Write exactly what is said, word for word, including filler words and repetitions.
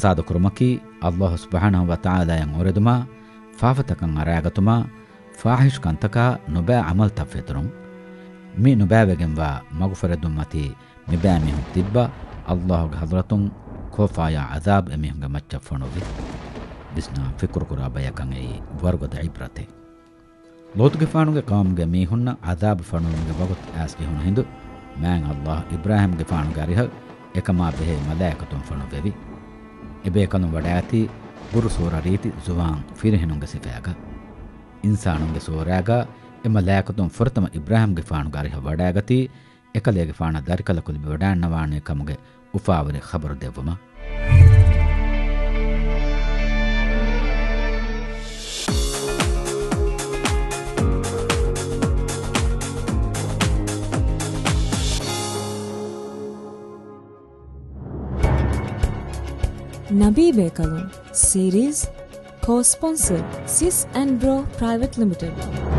ސާދަކުރުމަކީ، ﷲ ސުބްޙާނަހޫ ވަތަޢާލާއަށް އުރެދުމާ، ފާފަތަކަށް އަރާގަތުމާ، ފާޙިޝް ކަންތަކާ ނުބައި ޢަމަލުތައް ފެތުރުން. މި ނުބައިވެގެންވާ މަގުފުރެދުން މަތީ މިބައިމީހުން ތިއްބާ، ﷲގެ ޙަޟްރަތުން ކޯފާޔާ ޢަޛާބު އެމީހުންގެ މައްޗަށް ފޮނުއްވި. ވިސްނާ ފިކުރުކުރާ ބަޔަކަށް އެއީ ވަރުގަދަ ޢިބްރަތެއް. ލޫޠުގެފާނުގެ ޤައުމުގެ މީހުންނަށް ޢަޛާބު ފޮނުވުމުގެ ވަގުތު އައިސް ޖެހުނު ހިނދު، މާތް ﷲ އިބްރާހީމްގެފާނުގެ އަރިހަށް އެކަމާ ބެހޭ މަލާއިކަތުން ފޮނުއްވެވި. އެބޭކަލުން ވަޑައިގަތީ ބުރު ސޫރަ ރީތި ޒުވާން ފިރިހެނުންގެ ސިފައިގަ. އިންސާނުންގެ ސޫރައިގަ އެ މަލާއިކަތުން ފުރަތަމަ އިބްރާހީމްގެފާނުގެ އަރިހަށް ވަޑައިގަތީ، އެކަލޭގެފާނަށް ދަރިކަލަކު ލިބިވަޑާންނަވާނެ ކަމުގެ އުފާވެރި ޚަބަރު ދެއްވުމަށް. ނަބީ ބޭކަލުން ސީރީޒް، ކޯ ސްޕޮންސަރ، ސިސް އެންޑް ބްރޯ ޕްރައިވެޓް ލިމިޓެޑް.